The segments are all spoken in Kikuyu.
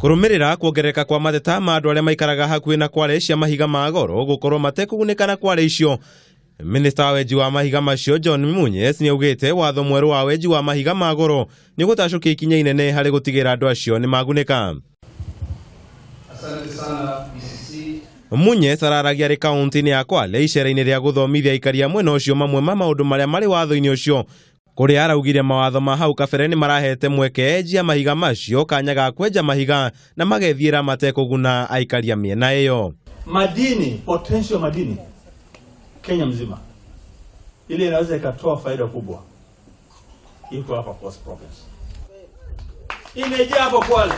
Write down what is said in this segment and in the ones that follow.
Kũrũmĩrĩra kuongerereka kwa mateta ma andũ arĩa maikaraga hakuhĩ na kware cia mahiga ma goro gũkorwo matekũgunĩka na kware icio. Minista wa wenji wa mahiga macio John Munyes nĩaugĩte watho mwerũ wa wenji wa mahiga ma goro nĩ ũgũtacũkia ikinya inene harĩ gũtigĩrĩra andũ acio nĩ magunĩka. Munyes araragia arĩ kaunti-inĩ ya Kwale icera-inĩ rĩa gũthomithia aikari a mwena ũcio mamwe ma maũndũ marĩa marĩ watho-inĩ ũcio, kũrĩa araugire mawatho ma hau kabere nĩ marahete mweke enji a mahiga macio kanya ga kwenja mahiga na magethiĩra matekũguna aikari a mĩena ĩyo. Madini, potential madini Kenya mzima ile inaweza ikatoa faida kubwa iko hapa Coast Province, imejaa hapo Kwale.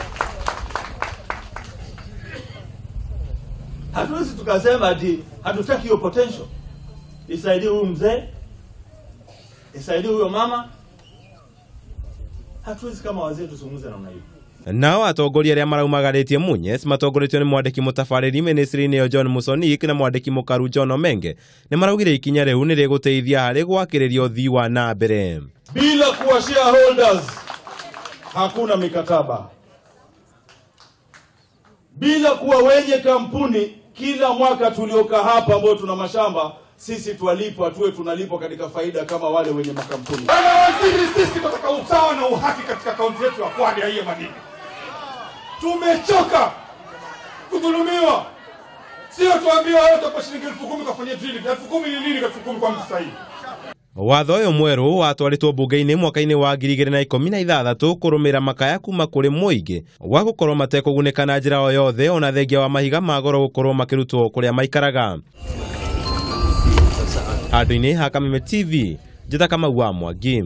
Hatuwezi tukasema ati hatutaki hiyo potential isaidie huyu mzee, isaidie huyo mama. Hatuwezi kama wazee tuzungumze namna hiyo. Nao atongoria arĩa maraumagarĩtie Munyes matongoretio nĩ mwandĩki mũtabarĩri mĩnĩstrĩ-inĩ ĩyo John Musonik na mwandĩki mũkaru John Omenge nĩ maraugire ikinya rĩu nĩ rĩgũteithia harĩ gwakĩrĩria ũthii wa na mbere. Bila kuwa shareholders hakuna mikataba. Bila kuwa wenye kampuni, kila mwaka tuliokaa hapa ambao tuna mashamba sisi twalipwa, tuwe tunalipwa katika faida kama wale wenye makampuni. Bwana Waziri, sisi tunataka usawa na uhaki katika kaunti yetu ya Kwale ya hii ya madini. Tumechoka kudhulumiwa, sio tuambiwa wewe utapa shilingi 10,000 kafanyia drilling. 10,000 ni nini? 10,000 kwa mtu sahihi. Watho ũyũ mwerũ watwarĩtwo mbunge-inĩ mwaka-inĩ wa 2016 kũrũmĩrĩra makaya kuma kũrĩ mũingĩ wa gũkorwo matekũgunĩka na njĩra o yothe ona thengia wa mahiga ma goro gũkorwo makĩrutwo kũrĩa maikaraga. Handũ-inĩ ha Kameme TV, njĩta Kamau wa Mwangi.